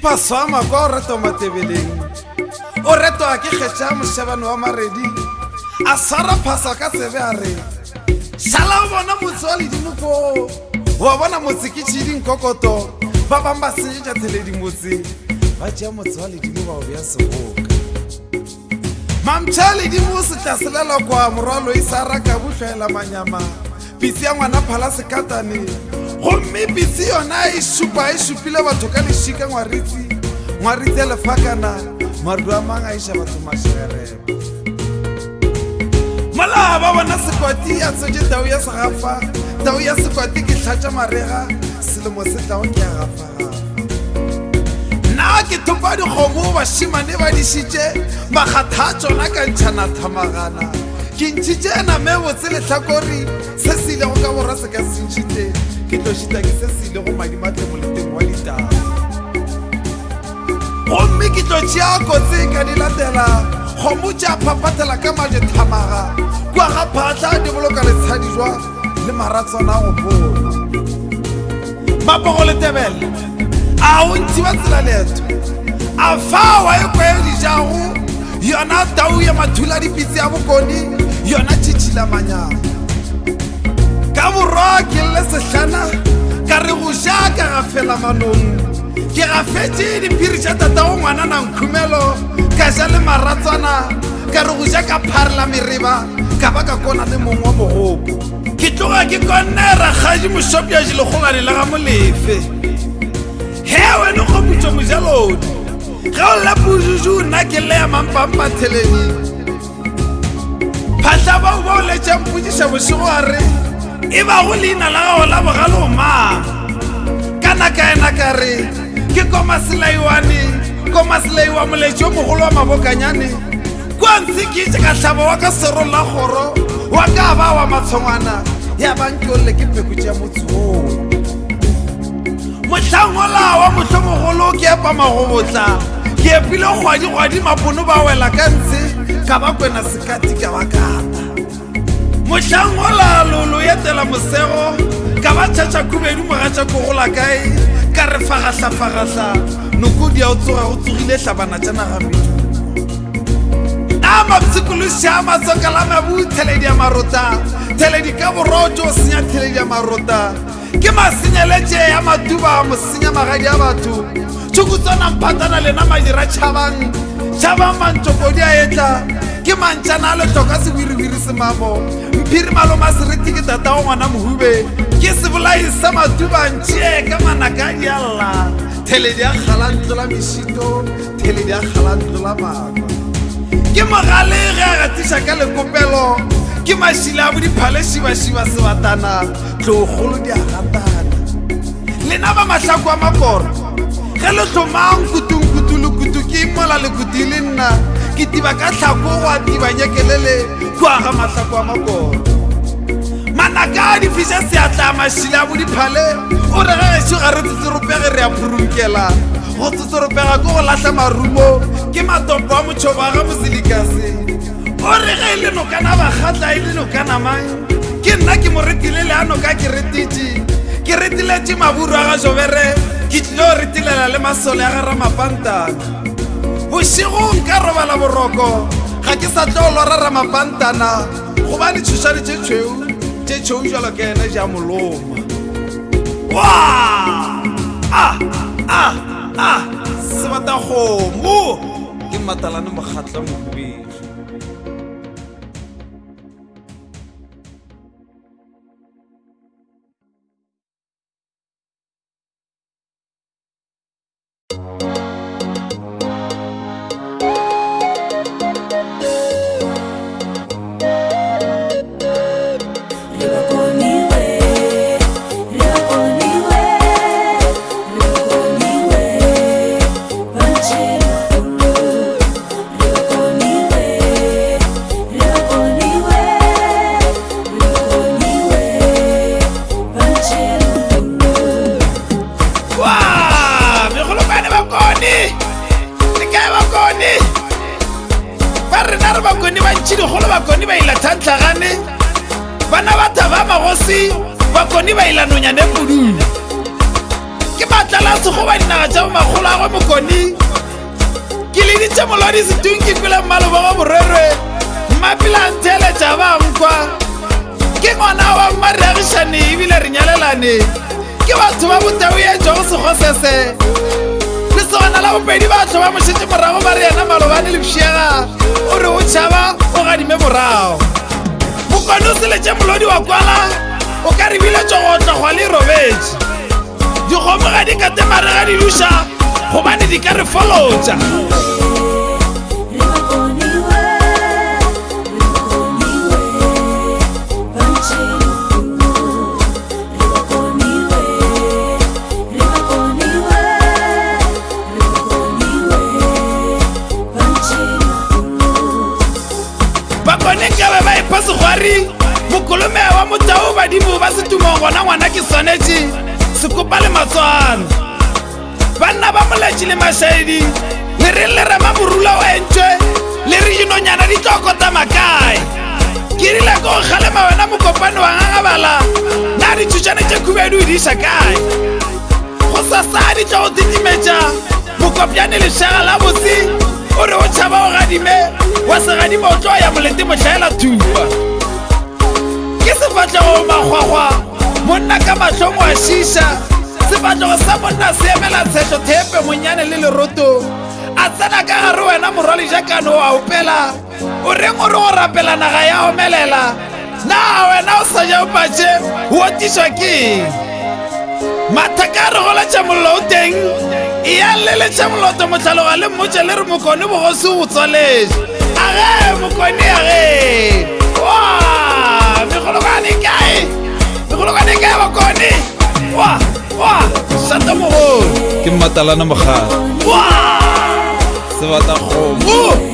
Phaswa Makwa o retwa Matebeleng, o retwa ke Kgetša Mošebane wa Maredi, a swara Phaswa ka tsebe a re, Šala o bona motse wa ledimo koo, wa bona motse ke tšhidi nkokoto, ba bang ba senyetša theledi motse, ba tšea motse wa ledimo ba o bea seboka. Mamtšha ledimo setlaselela kwa morwa Loisara ka buhlwela manyama pitsi ya ngwana phala sekatane gomme pitsi yona e šupa e šupile batho ka lešika ngwaritsi ngwaritsi ya lefakana maru a mang a iša batho mašegerebe mola ba bona sekwati a tswetše tau ya segafa tau ya sekwati ke hlatša marega selemo se tlago ke a gafa Nna ke thopa dikgomo bašemane ba dišitše makgatha a tšona ka ntšhana thamagana ke ntšhitše name botse lehlakori se se ilego ka borwa se ka se ntšhite ke tlo šita ke se se ilego madimatle moleteng wa ditaba gomme ke tlo tšea kotse ka di latela kgomo tša phaphathela ka maje thamaga kua ga phatla di boloka letshadi jwa le maratswana a go pona Mapogo le Tebele a o nthiba tsela leeto a fa wa e kwa e dijago yona tau ya mathula dipitse ya bokoni yona tšhitšhila manyana ka borwa ke lle sehlana ka re go ja ka gafela manong ke gafetše diphiri tša tatago ngwana nankhumelo ka ja le maratswana ka re go ja ka pharela mereba ka ba ka kona le mong wa mogopo Ke tloga ke konne rakgadi mošopjaji lekgobane la ga Molefe. He wena kgoputšo mojalodi. Ge o lla pujuju nna ke lle ya mampampa theledi. Phahla bao ba o letšang potšiša bošego a re e bago leina la gago la bogale o mang. Ka naka ena ka re ke koma selaiwane koma selaiwa moletši o mogolo wa mabokanyane Kua ntshikitše ka hlaba wa ka serong la kgoro wa ka ba wa matshongwana ya ba nkiolle ke pheko tša motse oo mohlang ola wa mohlomogolo ke epa magobotla ke epile kgwadi-kgwadi mapono ba wela ka ntshe ka ba kwena sekati ka ba kata mohlang ola lolo etela mosego ka ba tšhatša khubedu mogatša kogola kae ka re fagahlafagahla nokodi ya o tsoga go tsogile hlabana tša naga medu a mapshikološi a matsoka la mabu theledi ya marota theledi ka borwa o tšo senya theledi ya marota ke masenyeletše ya matuba mosenya magadi a batho tšhukutswana mphatana lena madira tšhabang tšhabang mantšokodi a etla ke mantšana a lehloka sewiriwiri semamo mphiri maloma sereti ke tatago ngwana mohube ke sebolai sa matuba ntšee ka manaka a dialla theledi ya kgala ntlo la mešito theledi ya kgala ntlo la makwa ke mogale ge a gatiša ka lekopelo ke mašila a bodiphale šibašiba sebatana tlogolo di a gatana lena ba mahlako a makoro ge le hlomang kutunkutu lekutu ke imola lekuti le nna ke tiba ka tlhako go a tiba nyekelele kua ga mahlako a makoro manaka a di fiša seatla mašila a bodiphale o re ge gešo ga re tsotsoropege re a phurunkela go tsotsoropega ke go lahla marumo ke matopo a motšhoba ga mosilikase o re ge e le nokana bakgatla e le nokana mang ke nna ke mo retile le a noka ke retetše ke retiletše maburu a ga jobere ke tlile go retilela le masole a ga ramapantana bošego nka robala boroko ga ke sa tlo lora ramapantana gobane tšhošane tše tšhweu tše tšhweu jalo ke ena ja moloma wa a a a sebatakgomo ke matalane mokgatla mohubedu Ba rena re bakoni ba ntšhi dikgolo bakoni ba ila thantlhagane bana ba thaba magosi bakoni ba ila nonyane pudung. Ke matlala a sekgoba dinaga tša bomakgolo a gwe Mokoni. Ke leditše molodi setung ke kwele mmalobogo borwerwe. Mmapila a ntheeletša ba nkwa. Ke ngwana wa mma re agišane ebile re nyalelane. Ke batho ba botau ye tšwago sekgosese. Lesogana la bopedi batho ba mošetše morago ba re yena malobane le pšhiega. O re o tšhaba o gadime morago. Mokone o seletše molodi wa kwala o ka re bile tšogotlo kgwa le robetše. Dikgomo ga di kate mare ga di duša gobane di ka re folotša. Bakone nkabe ba ipha segwari mokolome wa motau badimo ba setumong gona ngwana ke swanetše sekopa le matswana banna ba moletši le mašaedi le reng le rema morula wa entšwe le re dinonyana di tlo kotama kae ke rile ko kgalema wena mokopane wa ngangabala na ditšhutšane tše khubedu di iša kae go sasa di tlo go titimetša mokopjane lešaga la botse o re o tšhaba o gadime wa segadima o tlo ya molete mohlaela thupa ke sefatlego makgwakgwa monna ka mahlong wa šiša sefatlego sa monna se emela tshehlo thepe monyane le leroto a tsena ka gare wena morwalejakano wa opela o reng o re go rapela naga ya omelela na wena o sa ja o patše o otišwa ke eng mathaka a re goletša mollo o teng e ya leletša moloto motlhaloga le mmotše le re mokone bogosi o tswaletše age mokone age wa megolokwane kae megolokwane kae bakone wa wa šata mogolo Ke mmatalana mogala wa sebata kgomo.